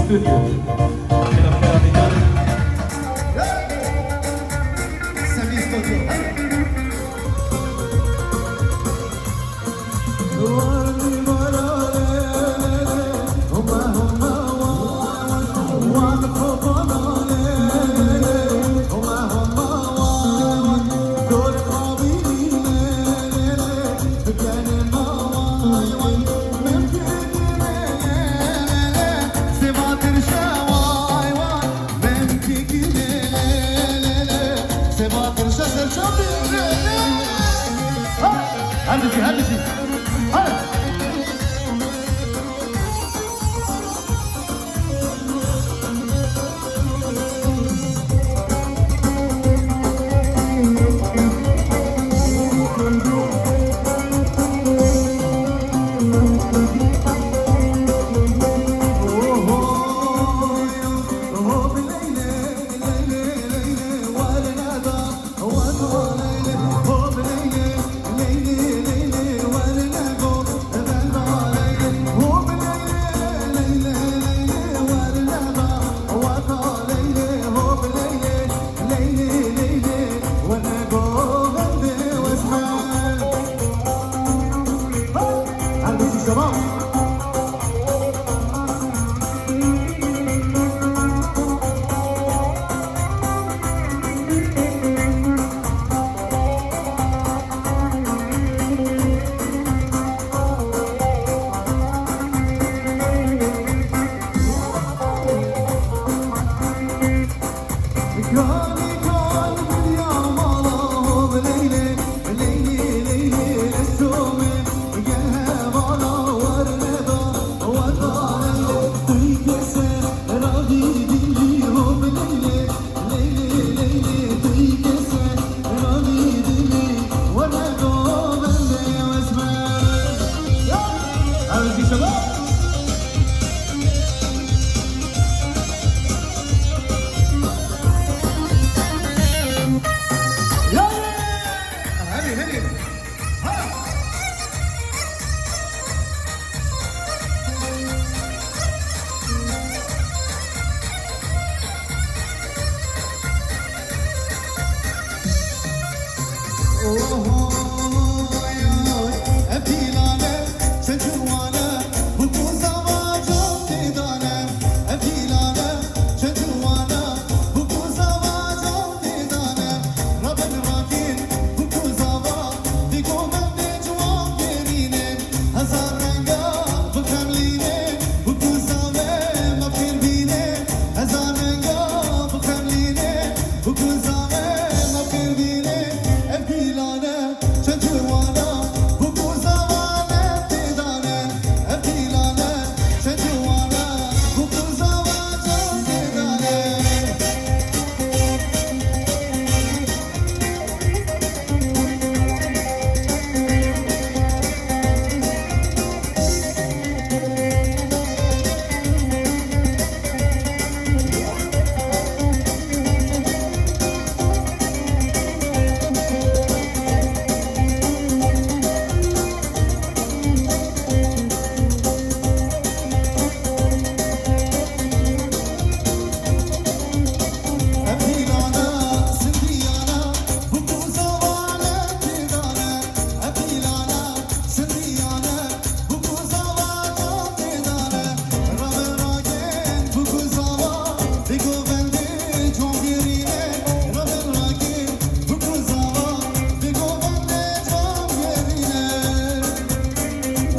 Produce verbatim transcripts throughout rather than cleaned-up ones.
Stüdyo. Selam, selam, selam. Semih Stüdyo. Her bizi, her bizi. Hadi.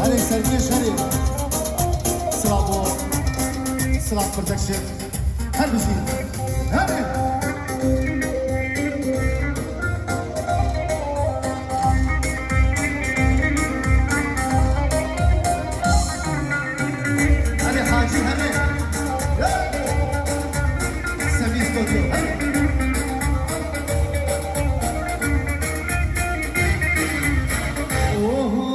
Erê serkêş herê. Silav bo Silav Production. Her bijî. Herê. Hadi Hacı, hadi. Semih Stüdyo, hadi. Oho.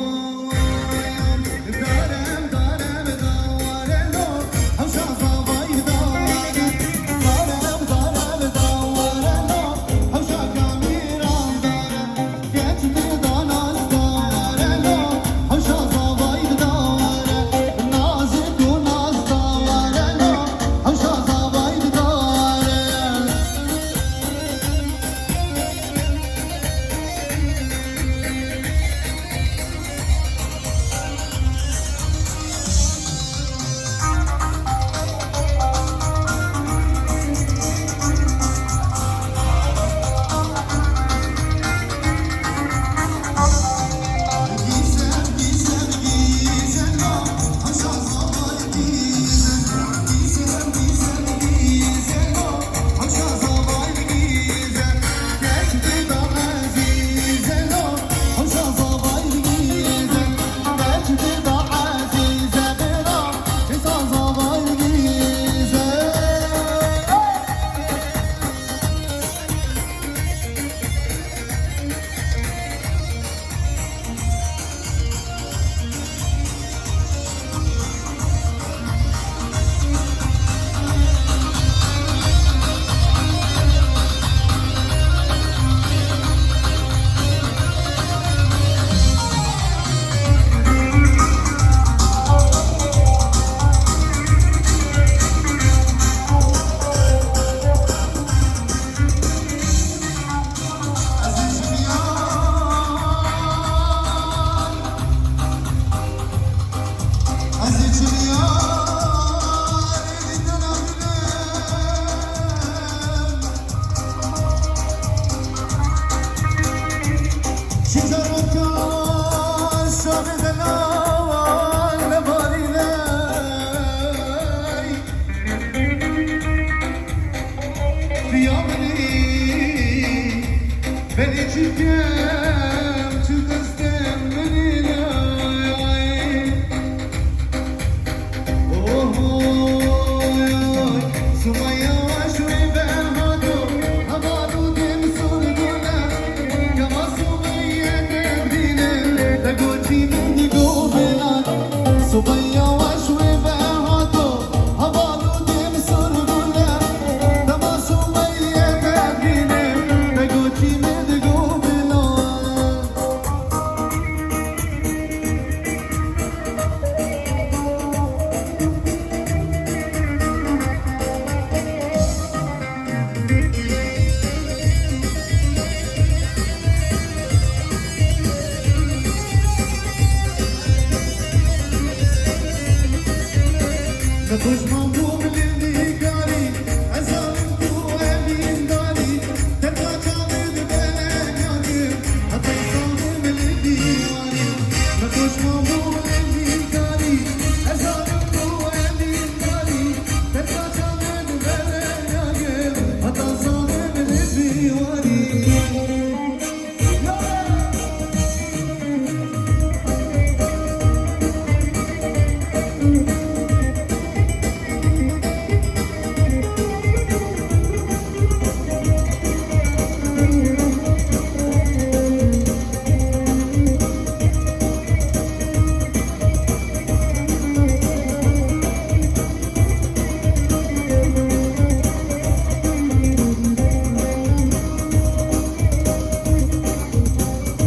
Belê çi kem, çi destên min ê layayê. Oho, Sumaya weş wê berhato, heval û dêm sor gule. Kema Sumaya te bîne, te goçî min digo bela. Sumaya weş wê berhato, heval û dêm sor gule. Kema Sumaya te bîne, te goçî min digo bela. Nexweş man bû min li nîgarî, ez zalim bû elîndarî, te paça min bi belengagir, heta zalim li dîwarî. Nexweş man bû min li nîgarî, ez zalim bû elîndarî, te paça min bi belengagir, heta zalim li dîwarî.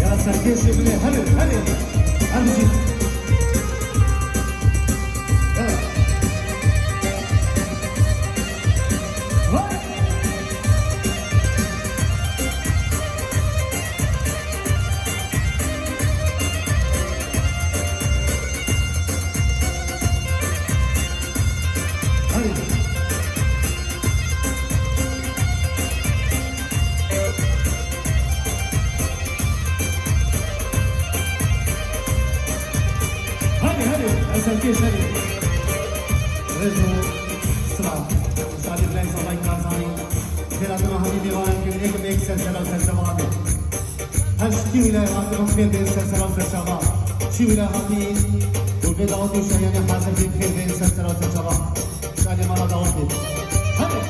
Ya serkêşê min ê, hene, hene. Hadi jî. Evet. Vay. Hadi. Hadi, hadi. Eserkêş, hadi. Rêz û silav. Şadî Bilay Salay Karzanî. Xêra dima hemî mêvanan kirin, êk êk ser sera ser çava. Her şikî wî lê hatî, em xêr bên ser sera ser çava. Şî wî lê hatî, û vê dawetê şayanê hazir bên xêr bên ser sera ser çava. Şalê me re dawet bê. Hadi.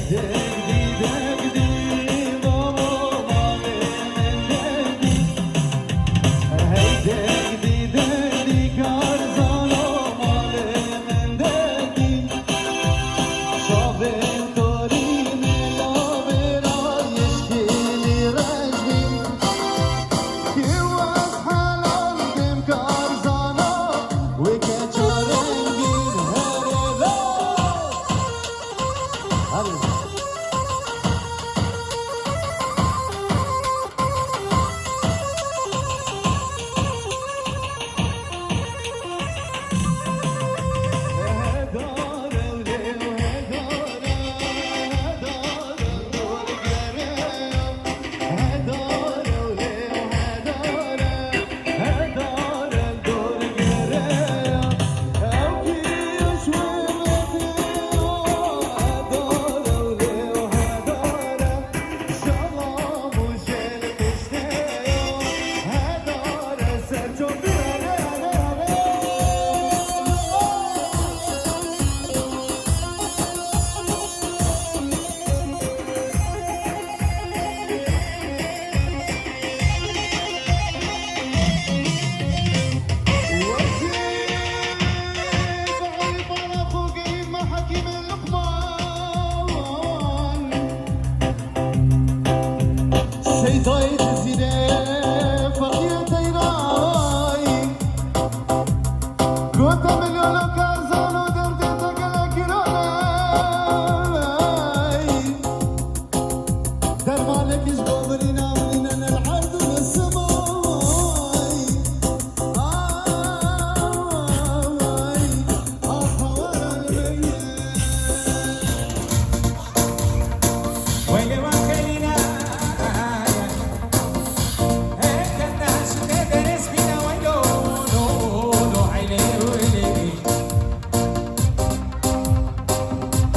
Degdî, degdî, babo, bavê min degdî. Hey, degdî, degdî, karzano, malê min degdî. Çavên torî me ya vêra yeşkîlî reş bî. Kiwas helal dem karzano, wê keça rengîn herê la. Hadi. Seydayê dizînê feqîrê teyrayî. Gote milyona karzano derdê te gelek giran e. Dermanekî ji bo mirîna min nîne ne li erd û ne simayî. Ay, ay, ay, ay.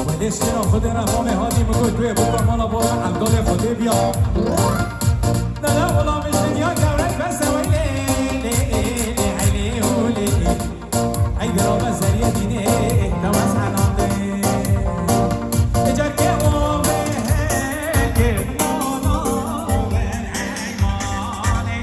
Welê şêra Xwedê re mamê hatî min got, wê bûka mala bala Evdalê Xwedê biya. Nana ola min ji dinya gewrek bes e, weylê, lê, lê, lê, eylê, û, lê, lê. Ey bira me zeriyê dînê, tewez enandê. Ecerkê o ve heke, mala ve eymanê.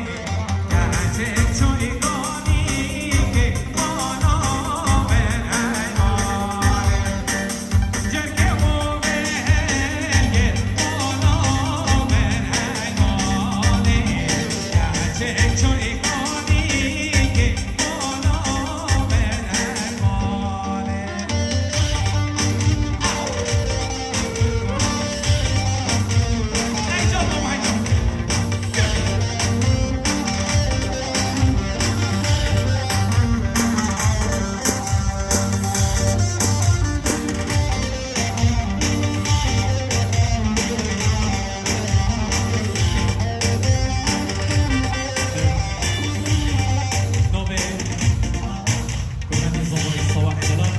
Kurbanê Zamanê Sava Edelan,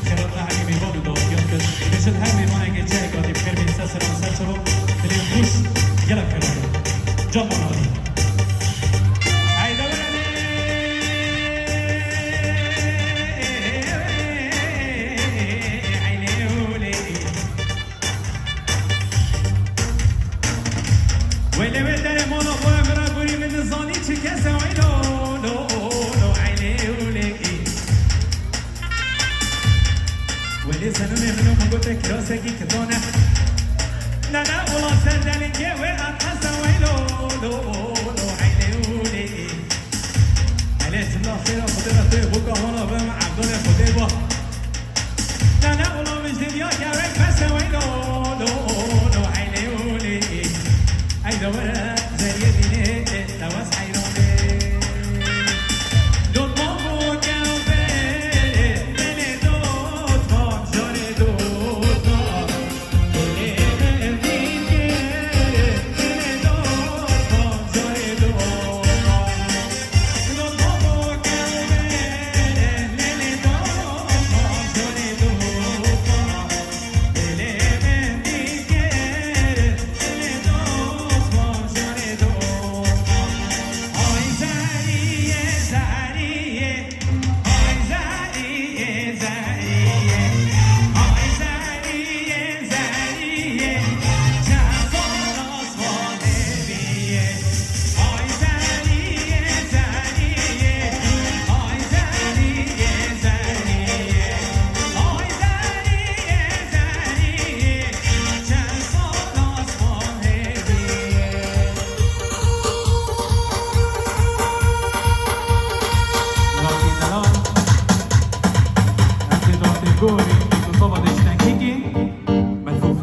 xêrata herî mêvan û daxuyan kir. Dibêjin her mêvanekê çayek hatî bi xêr bê, ser selam ser çava, dilê xweş, gelek xêr hatî. Can mala hatî. Eylê wele. Eylê wele. Wele wê derê mala xwe min re gorî min nizanî çi kes e, weylo, lo, lo, eylê, wele. Wele senûnê min û min gote kirasekî kitane. Nana ola ser delingê wê erqese, weylo, lo, lo, eylê, wele. Hele cila xêra Xwedê re tê boka wana ve me Evdalê Xwedê ba. Nana ola min ji dinya gewrek bes e, weylo, lo, lo, eylê, wele. Ey de were zeriyê dînê, e, tewez heyranê. Dotman bo kevbe, lê dotman, jarê dotman. Mustafa Deştenkekî, Mezûf.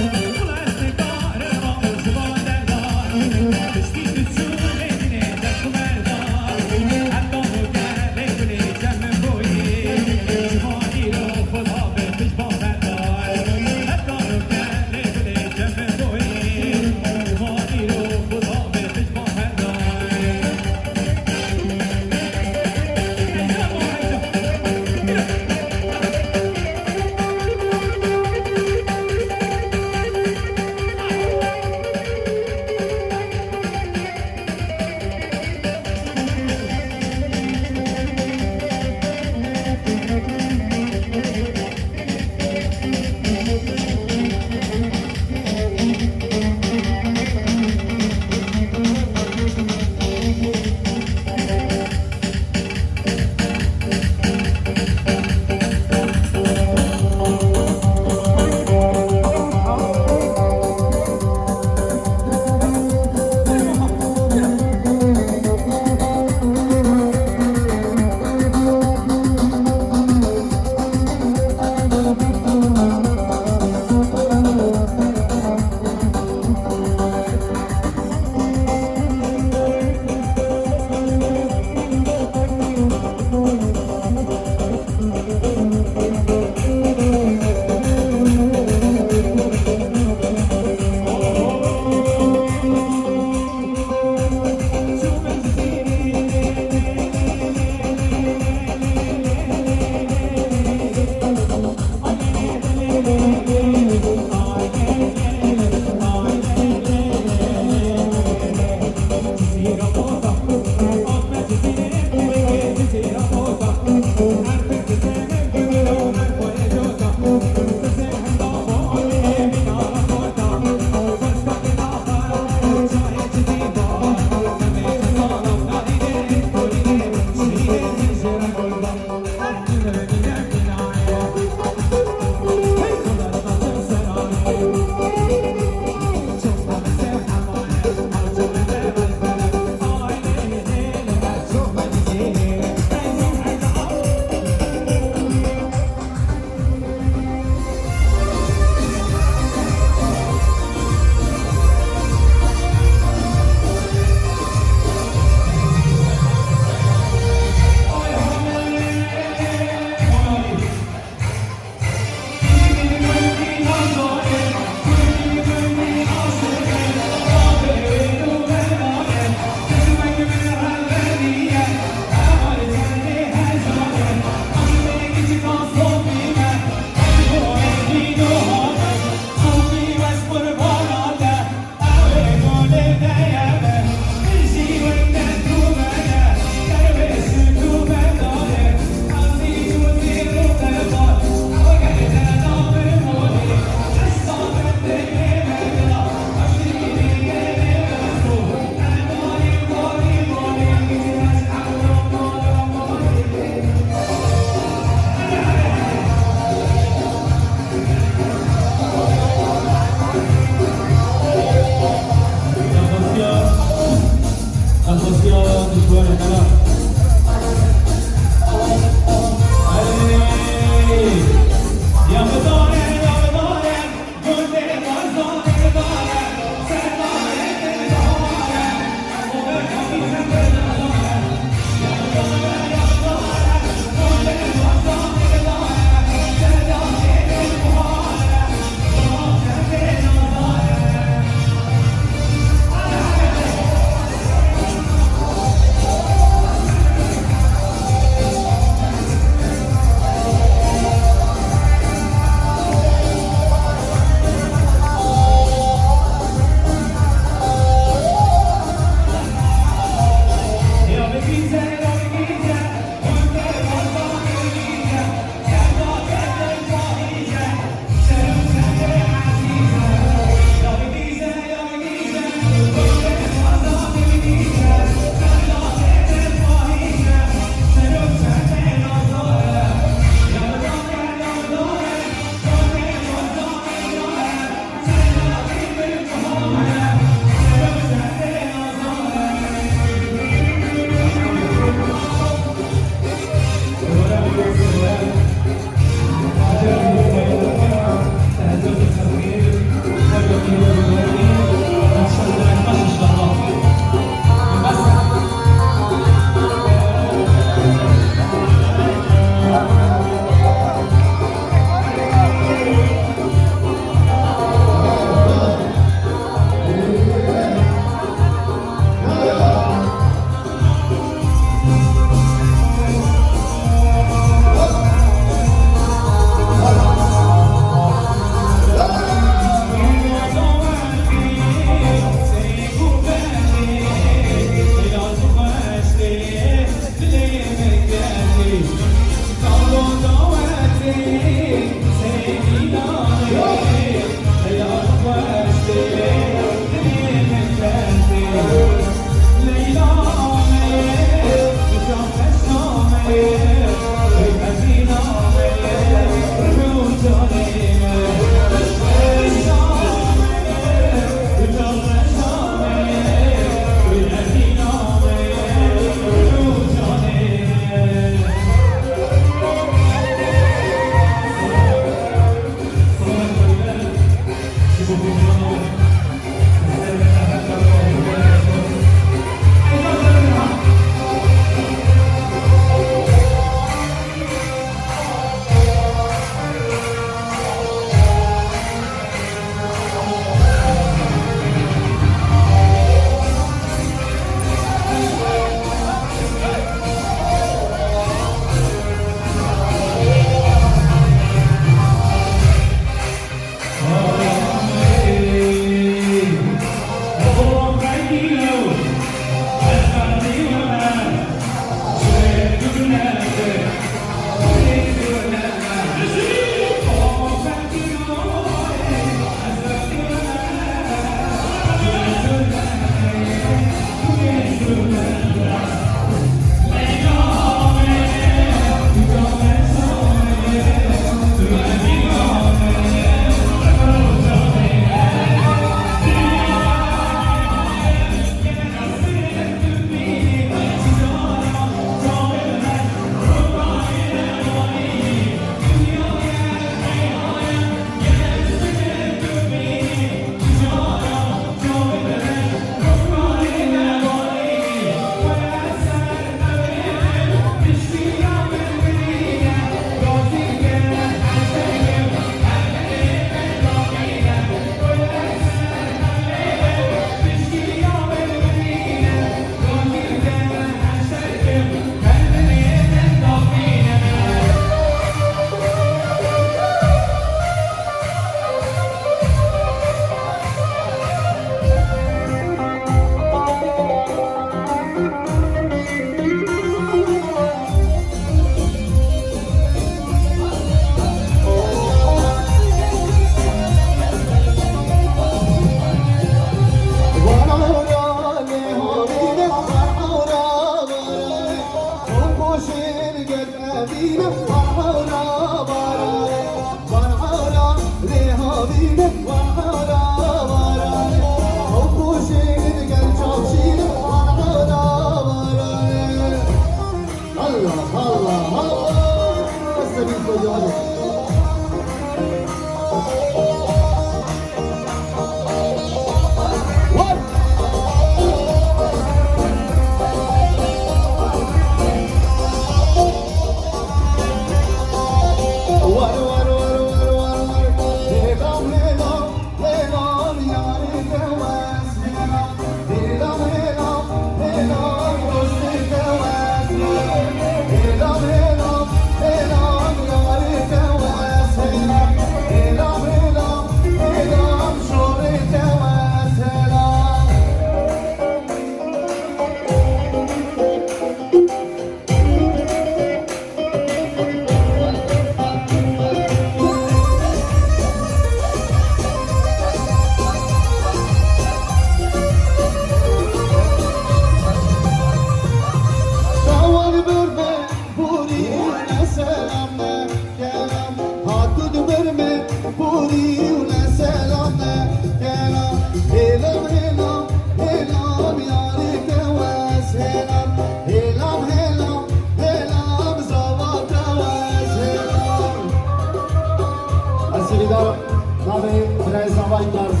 Fighters